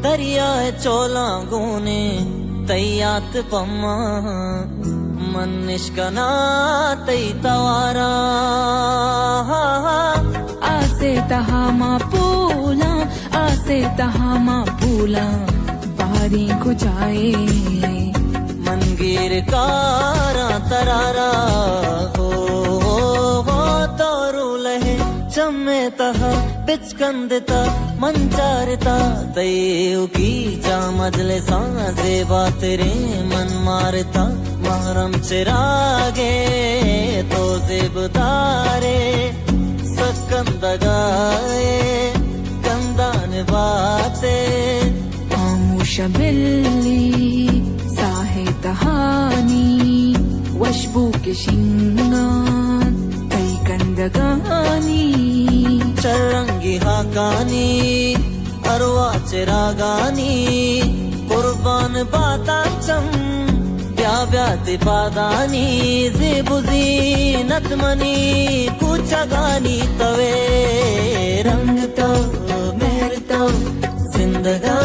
دریائے چولاں گونے تئی یات پما، من نشکنا تئی توارا۔ آسے تہا ما پولاں، آسے تہا ما پولاں، باریں کجائے؟ من گیر کاراں ترارا، ہو، ہو، ہو، تو رولہ چمے تہا بچکندتا، من چارتا تئی ایوکی جاہ مجلساں، زیباتریں من مارتا، محرم چراگے تو زیبدارے، سکندگائے کندان باتے۔ خاموش بلی ساہ تہانی، وشبو کشنگان تئی کندگانی۔ چرنگی ہاکانی اروا چراگانی، قربان باتاں چم بیا بیا تئی پادانی۔ زیب و زینت منی کوچگانی، توے رنگ تو، مہر تو، زندگانی۔